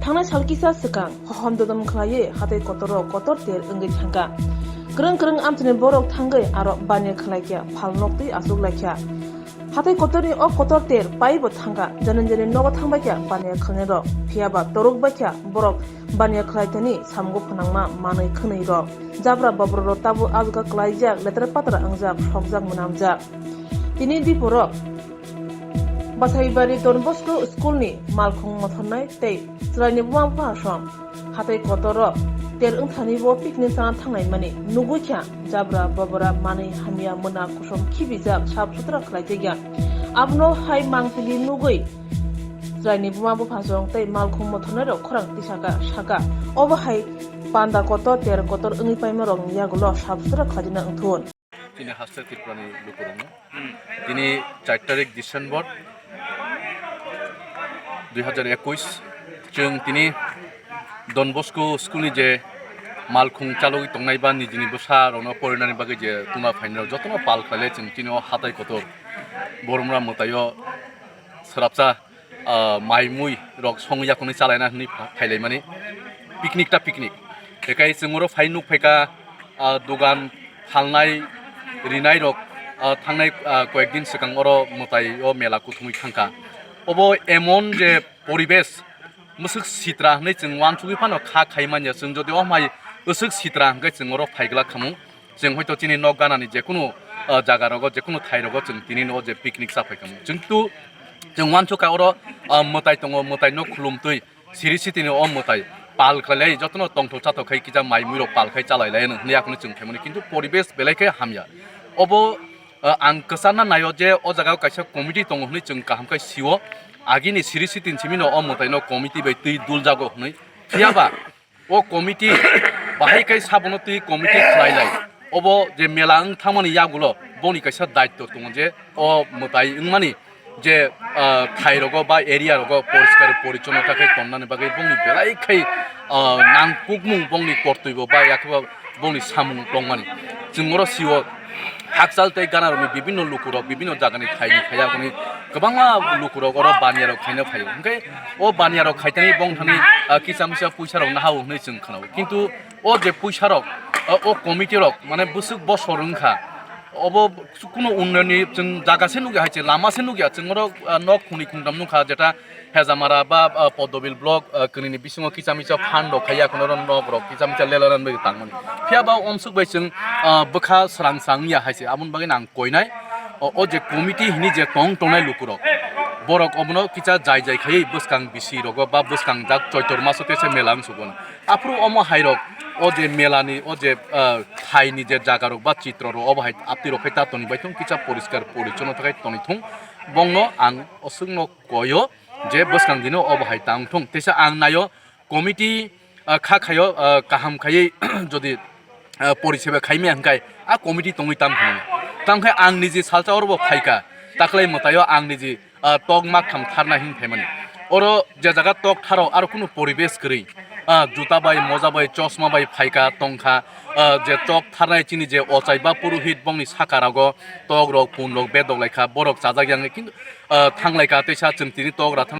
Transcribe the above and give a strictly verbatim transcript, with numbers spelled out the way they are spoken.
Thangnai sal kisa swkang hohom dodom khlaiwi hatai kotoro kotor ter wngwi thangkha. Kwrwng kwrwng amchaini borok thangwi aro baniya khlaikha, phal noktwi achuklaikha. Hatai kotorni o kotor ter paibo thangkha, jani jani nogo thangbaikha baniya khlainairok, phiyaba torukbaikha borok baniya khlaithani samungo phnangma manwi khwnwi rok. Jabra bobrorok tabuk ajga klaijak, letra patra wngjak, sokjak mwnamjak. Tini diporok Basaibari Don Bosco School ni malkhung mothornai tei chwraini buma bupha song hatai kotor o ter wngthani bo picnic chana thangnai mani nugwi kha. Jabra bobora manwi hamya muna kusom khibijak sap sutra khlai tei ya. Abono hai mangpili nugwi chwraini buma bupha song tei malkhung mothornai rok khorang tisaka saka obo hai panda kotor ter kotor wngwi paima rok ni yagulo sap sutra khlaina wngthun. Tini haste Tripurani lukurokno. Tini char tarik December dui hajar ekush, chwng tini Don Bosco School ni je malkhung chalogwi tongnai ba nijini bwsa rokno porinani bagwi je tuma phainai rok jotono pal khlailai chwng tini o hatai kotor Boromra mwtaio srapsa ah, mai mui rok song yakhwngni chalaina hwnwi pha-, phailaimani picnic ta picnic. Bekai chwng oro phai nuk phaikha, ah, dogan phalnai rinai rok, ah, thangnai, ah, koyek din swkang oro mwtai o mela kuthumwi thangkha. Obo emon je poribesh mwswk sitra hwnwi chwng uansugwi phano kha khai manya. Chwng jodi o mai bwswk sitra hwnkhe chwng oro phaiglak khamung. Chwng hoito chini nok ganani jekunu, ah, jaga rogo, jekunu thai rogo chwng tini no je picnic cha phai kha. Chwng tu, chwng uansukha oro, ah, mwtai tongo, mwtai no khulumtwi siri sitini o mwtai pal khlailai jotono tongthok chathok khai kisa mai mui rok pal khai chalailai hwnwi yakhwno chwng phaimani, kintu poribesh belai khe hamya. Obo, ah, ang kwcharna naio je o jaga o kaisa committee tongo hwnwi chwng kaham khe sio. Agini siri sitini simi no o mwtai no committee bai twi duljago hwnwi. Phiyaba o committee bahai kai sabono twi committee khlailai. Obo je mela wng thangmani yagulo boni kaisa daitto tongo je o mwtai wngmani je, ah, thai rogo ba area rogo poriskar porichonnota khe tonnani bagwi bongni belai khai, ah, nangkukmung bongni kortwibo ba yakhe ba bongni samung tongmani. Chwng oro sio hakchal tei ganarokni bibinno lukurok bibinno jagani thaini phaiya hwnwi kwbangma lukurok oro baniyarok khaina phaio. Hwnkhe o baniyarok khaitani bongthani, ah, kisa misa puisarok naha-o hwnwi chwng khnao. Kintu o je puisarok, ah, o committee rok mane bwswk bosor wngkha, obo kunu unnayonni chwng jaga se nugya hai se, lama se nugya, chwng oro, ah, nok khungni khungtam nukha, jeta Hejamara ba, ah, Poddobil block, ah, kwnwini bisingo kisa misa fund rok khaiya, kheno oro nok rok kisa misa lela ran bai tangmani. Phiya ba omsuk bai chwng, ah, bwkha srang srang ya hai se, aboni bagwi ang koinai. O, o je committee hini je tong tongnai lukurok, borok obono kisa jai jai khaiwi bwskang bisi rogo ba bwskang jak Choitor maso tesa mela wng sugo. Aphuru omo hai rok, o je mela ni, o je, ah, thai ni je jaga rok ba chitro rok, obo hai apti rok khai ta toni bai thung, kisa poriskar porichonno thakai toni thung. Bongno ang oswk no koyo je bwskang dino obo hai tang thung. Teisa ang naio committee, ah, kha khaio, ah, kaham khaiwi jodi, ah, poriseba khaimya hwnkhe a committee tongwi tam khainai. Tam khe ang niji salsa orobo phaikha, taklai mwtaio ang niji, ah, tok mak tham tharna hin phaimani. Oro je jaga tok tharo aro kunu poribesh kwrwi, ah, juta bai, moja bai, chosma bai phaikha tongkha, ah, je tok tharnai chini je ochai ba purohit bongni saka rogo tok rok, pun rok bedok laikha, borok chajak yang, kintu, ah, thanglaikha teisa chwng tini tok ra thang